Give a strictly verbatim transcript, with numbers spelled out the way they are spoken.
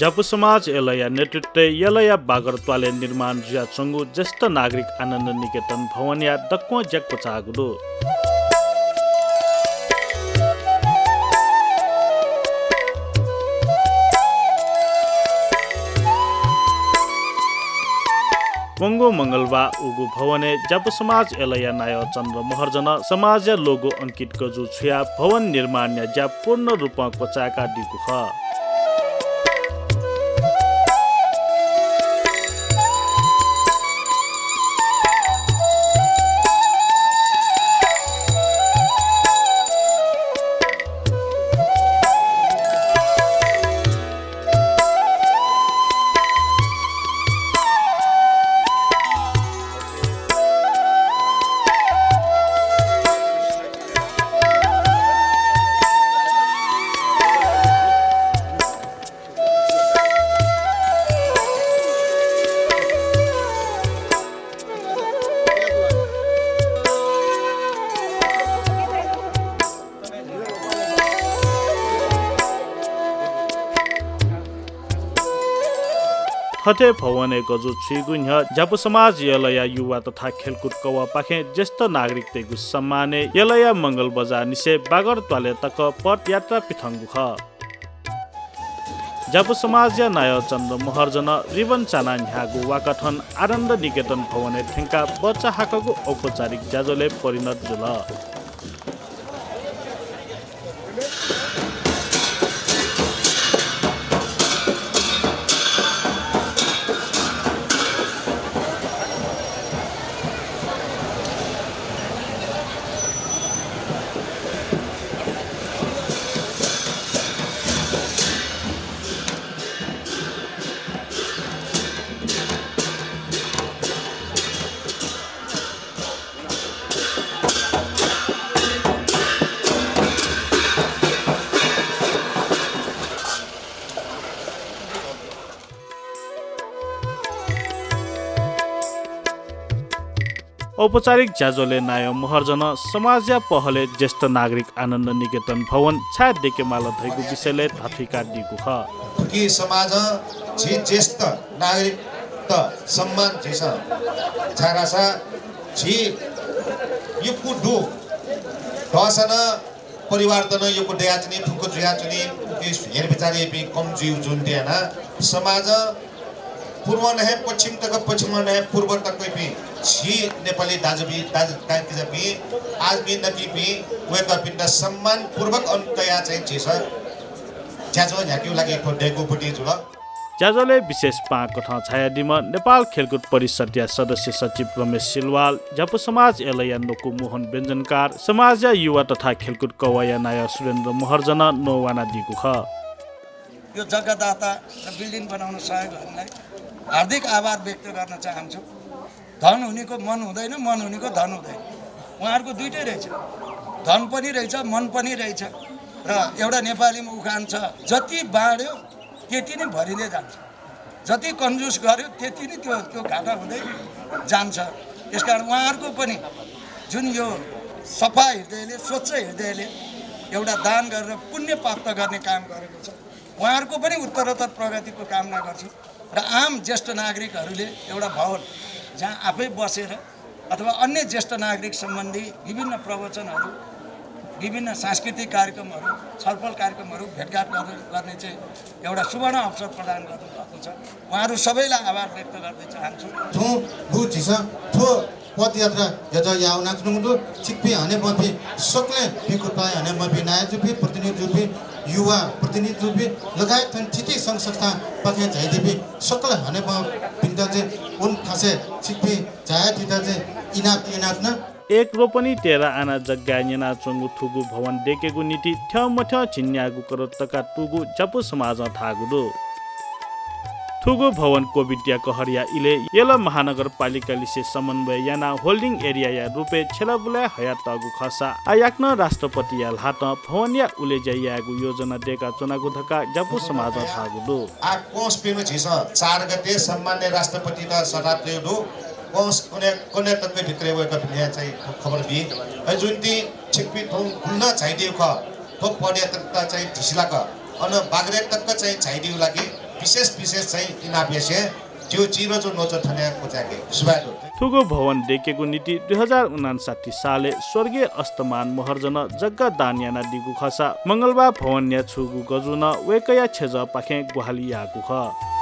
ज्यापु समाज यलया नेतृत्वय् यलया बागर त्वालय् निर्माण जुयाच्वंगु ज्येष्ठ नागरिक आनन्द निकेतन भवनया दक्वं ज्या क्वचाःगु दु। वंगु मंगलबार उगु भवनय् ज्यापु समाज यलया नायः चन्द्र महर्जनं समाजया लोगो अंकित गजु छुयाः भवन निर्माणया ज्या पूर्ण रूपं क्वचाय्कादीगु खः। थथे भवनय् गजु छुइगु न्ह्यः ज्यापु समाज यलया युवा तथा खेलकुद कवःपाखें ज्येष्ठ नागरिकतय्गु सम्मानय् यलया मंगल बजारनिसें बागर त्वालय् तक पदयात्रा पिथंगु खः। ज्यापु समाजया नायः चन्द्र महर्जनं रिबन चानाः न्ह्याःगु वाकाथन आनन्द निकेतन भवनय् थ्यंकाः बचा हाकःगु औपचारिक ज्याझ्वलय् परिणत जुल। औपचारिक ज्याझ्वलय् नायः महर्जनं समाजया पहलय् ज्येष्ठ नागरिक आनन्द निकेतन भवन छाय् दयेकेमाल धइगु विषयलय् ध्वाथुइकादीगु खः। थुकी समाजं झी ज्येष्ठ नागरिकत सम्मान झीसं, छाय्धाःसा झी यक्व दु, दःसा नं परिवारत नं यक्व दयाच्वनी, फुक्क जुयाच्वनी, उकी हेरबिचार याइपिं कम जुइ जुयाच्वंगु यानाः समाजं पूर्वं नं हे पश्चिम तक, पश्चिमं नं हे पूर्व तक इपिं झी नेपाली दाजुपिं, दाजु काकीजापिं, आजपिं नकिपिं वय्कःपिन्त सम्मानपूर्वक अन तयाः चाहिँ झीसं ज्याझ्वः न्ह्याकेगु लागि थ्व दय्कूपति जुल। ज्याझ्वलय् विशेष पाहां कथं झायादीम्ह नेपाल खेलकुद परिषद्या सदस्य सचिव रमेश सिलवाल, ज्यापु समाज यलया न्वकू मोहन व्यञ्जनकार, समाजया युवा तथा खेलकुद कवःया नायः सुरेन्द्र महर्जनं न्ववानादीगु खः। यो जग्गादाता र building बनाउन सहयोगहरूलाई हार्दिक आभार व्यक्त गर्न चाहन्छु। धन हुनेको मन हुँदैन, मन हुनेको धन हुँदैन। उहाँहरूको दुइटै रहेछ, धन पनि रहेछ, मन पनि रहेछ। र एउटा नेपालीमा उखान छ, जति बाँड्यो त्यति नै भरिँदै जान्छ, जति कन्जुस गर्‍यो त्यति नै त्यो, त्यो घाटा हुँदै जान्छ। त्यसकारण उहाँहरूको पनि जुन यो सफा हृदयले, स्वच्छ हृदयले एउटा दान गरेर पुण्य प्राप्त गर्ने काम गरेको छ, उहाँहरूको पनि उत्तरोत्तर प्रगतिको कामना गर्छु। र आम ज्येष्ठ नागरिकहरूले एउटा भवन जहाँ आफै बसेर अथवा अन्य ज्येष्ठ नागरिक सम्बन्धी विभिन्न प्रवचनहरू, विभिन्न सांस्कृतिक कार्यक्रमहरू, छलफल कार्यक्रमहरू, भेटघाट गर्ने, गर्ने चाहिँ एउटा सुवर्ण अवसर प्रदान गर्नुभएको छ। उहाँहरू सबैलाई आभार व्यक्त गर्न चाहन्छु। थौं बु झीसं थ्व पदयात्रा ज्याझ्वः यानाच्वनागु दु। छिकपिं हनेबहःपिं सकलें पिकुपाय् हनेबहःपिं नायःजुपिं, प्रतिनिधिजुपिं, युवा प्रतिनिधिजुपिं लगायत थन थीथी संघ संस्थापाखें झायादीपिं सकल हनेबहःपिन्त चाहिँ उन थासय् छिकपिं झायादीत चाहिँ इनाप यानाच्वना। एक रोपनी तेह्र आना जग्गाय् न्यनाच्वंगु थुगु भवन दयेकेगु निंतिं थ्यंमथ्यं झिंन्यागू करोड तका तूगु ज्यापु समाजं धाःगु दु। थुगु भवन कोभिडया कहरया इलय् यल महानगरपालिकालिसे समन्वय यानाः holding area-या रूपय् छ्यलाबुलाय् हयातःगु खःसा आः याकनं राष्ट्रपतिया ल्हातं भवनया उलेज्या यायेगु योजना दयेकाच्वनागु धकाः ज्यापु समाजं धाःगु दु। आः क्वंस प्यन्हु झीसं चार गते सम्माननीय राष्ट्रपतित सल्लाह तयेगु दु। क्वंस कन्हय्, कन्हय् तक भित्रय् वय्कःपिन्त चाहिँ खबर बी। अय् जुइनिंतिं छिकपिं थौं गुलि नं झायादीगु खः। थ्व पदयात्रा चाहिँ धिसिलाक अन बागरय् तक चाहिँ झायादीगु लागि विशेष विशेष चाहिँ इनाप यासें झीगु चिरोजु न्वचु थन हे क्वचायेके। सुभाय् दु। थुगु भवन दयेकेगु निंतिं दुई हजार उनान्साठी सालय् स्वर्गीय अष्टमान महर्जनं जग्गा दान यानादीगु खःसा मंगलबार भवन न्ह्याछुगु गजूनं वय्कःया छेँजःपाखें ग्वाहालि याःगु खः।